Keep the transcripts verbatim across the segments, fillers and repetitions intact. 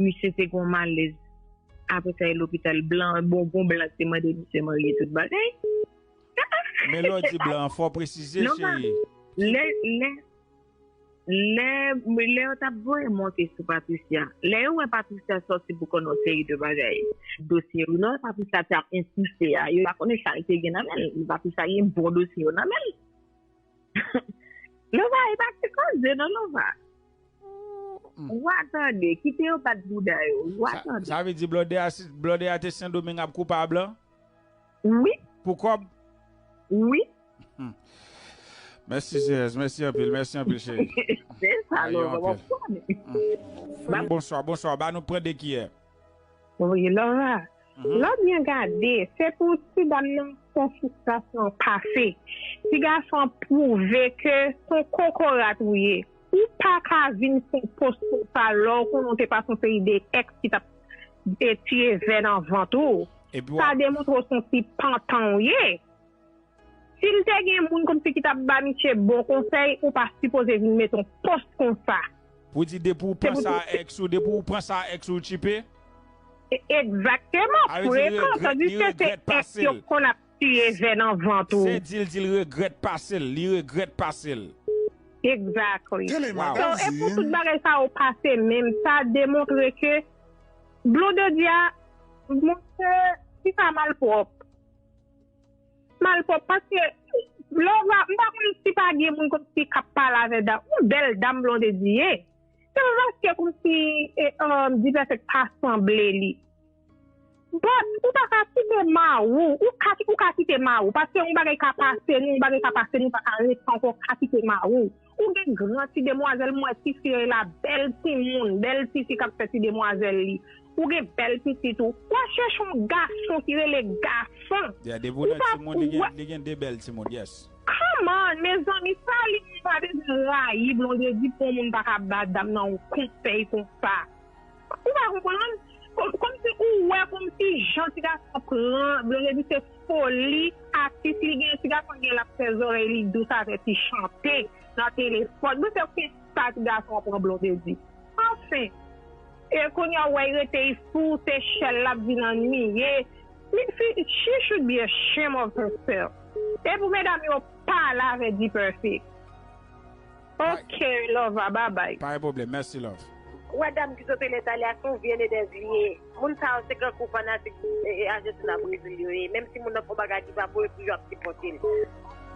Misye te gen yon malèz. Apre sa, e lopital blan, bon, gon blan te mande misye marye tout bagay. Men lè w di blan, fò w presize, Non, pa- cheri. Lè, lè, lè, lè yo t ap voye monte sou Patricia, lè yo wè Patricia sòti pou konn yon seri de bagay, dosye yo, lè Patricia t ap ensiste a, yo pa konnen sa l te gen nan men l. Patricia gen bon dosye yo nan men l. Lova, e pa ti koze, non, Lova. Ou a tande, kite yo bat bouda yo. Ou a Sa, tande. Sa vle di blòdè a, si- blòdè a te Sendomeng ap koupab lan? Wi, Pou kòb? wi. Mèsi, Jerez. Mèsi anpil. Mèsi anpil, cheri. Se sa, Ayo, Lova. anpil. Bonswa, bonswa. Ba nou pran de kiyè. Wi, Lova. Lè w byen gade, se pou ti dam nan fè fristrasyon an pase. Ti gason an pwouve ke se yon kokorat ou ye. Ou pa ka vin fè yon pòs konsa lè w konnen w te pase yon seri de èks ki t ap e, tiye vè nan vant ou. Epi w Sa ap demontre w se yon ti pantan ou ye. Si l te gen moun kòmsi ki t ap ba misye bon konsèy, ou pa sipoze vin mete yon pòs konsa. Pou di depi w Se pou panse a di- èks ou, depi w panse a èks ou, w tchipe. E- Egzakteman, A vle di li frekan, regrèt, tandis li ke se regrèt èks pase yo l. Konn ap tiye vè nan vant ou. Se di l di l regrèt pase l. Li regrèt pase l. Exactly. Tele So, e pou tout Magazine. Bagay sa yo pase menm, sa demontre ke Blondedy a, monchè, ti sa malpwòp. Malpwòp, paske Lova, m pa konn si pa gen moun kòmsi k ap pale avè dam. Yon bèl dam Blondedy ye. Se pa paske kòmsi e, um, D-Perfect pa sanble li. But, ou pa ka kite mawou. Ou ka, ou ka kite mawou. Paske yon bagay ka pase nou, yon bagay ka pase nou, pa ka rete ankò, ou ka kite mawou. Ou gen gran ti demwazèl, m wè ti fi la, bèl timoun, bèl ti fi k ap fè ti demwazèl li. Ou gen bèl pitit ou. W a chèche yon gason ki rele gason. Yeah, depi w nan timoun, li gen, li gen de bèl timoun, yes. Come on, mezanmi, sa li pa bezwen rayi Blondedy pou yon moun pa ka ba dam nan yon konsèy konsa. Ou pa konprann? Kòm, kòmsi ou wè, kòmsi jan ti gason pran, Blondedy se foli, atis li gen, ti gason gen l ap fè zòrèy li dous avè ti chante nan telefòn. Mwen se konsa ti gason pran Blondedy. Anfen, e kounye a w wè y rete y fou, se chèl l ap di nan nwi ye. Li fi, she should be ashamed of herself. E pou medam yo pale avè D-Perfect. Ok, Lova, bye bye. Pa gen pwoblèm, mèsi love. Ou wè dam ki sot Italya se yon vye nedèz li ye. Moun sa yo se kankou fanatik e, e, Argentina Brezil yo ye. Menm si moun nan fè yon bagay ki pa bon, epi yo ap sipòte l.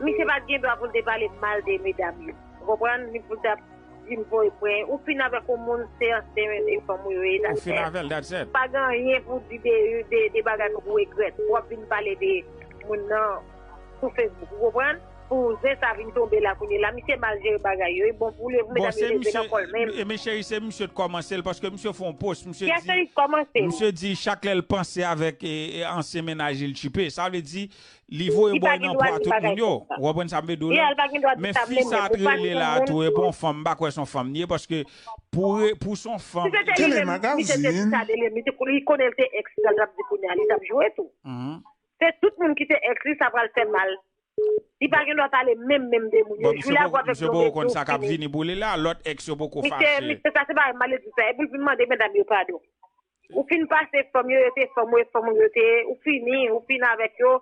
Misye pa t gen dwa pou l te pale mal de medam yo. Ou konprann? Ni pou l t ap vin voye pwen. Ou fin avèk yon moun, se ansyen e fanm ou yo ye. Ou fin avè l, that's it. Pa gen anyen pou di de, de, de bagay pou regrèt. W ap vin pale de moun nan sou Facebook. Ou konprann? Pou zen sa vin tonbe la kounye la, misye mal jere bagay yo. E bon pou li, pou Bon, medam se yo leve misye, nan kò l menm. E men cheri, se misye t kòmanse l, paske misye fè yon post, misye Yes, di, li kòmanse. Misye di chak lè l panse avèk e, e, ansyen mennaj li, l tchipe. Sa vle di, li voye Li pa bòy gen nan dwa pwa di tout bagay moun yo. konsa. Ou konprann sa m vle di w Yeah, la? li pa gen dwa di Men sa fi menm, sa a men pou t pa rele gen la moun. tou, e pa yon fanm, m pa kwè se yon fanm li ye, paske pou, re- pou se yon fanm, Si se te li menm, misye di sa de li, misye, li konnen l te èks li, sa l t ap di kounye a, li t ap jwe tou. Mhm. Se tout moun ki te èks li, sa pral fè mal. Li pa gen dwa pale menm, menm de moun yo. Bon, misye Jule a poko, avèk misye Blondedy, poko konn ou sa k ap fini. Vini pou li la, lòt èks yo poko Misye, fache. misye, sa se pa maledi sa. E pou l vin mande medam yo padon. Ou fin pase fanm yo, yo te fanm ou, e fanm ou yo te ye. Ou fini, ou fin avèk yo.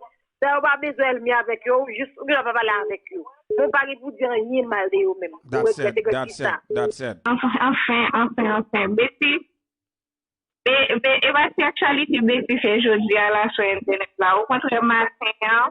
Sa yo pa bezwen ènmi avèk yo, ou jis, ou gen dwa pa pale avèk yo. Men ou pa gen pou di anyen mal de yo menm. Ou That's regrèt it, de that's kisa. It, that's it. Anfen, anfen, anfen, anfen. Besi, be, be, e pa ti aktyalite Besi fè jodi a la sou entènèt la. Okontrè, maten an,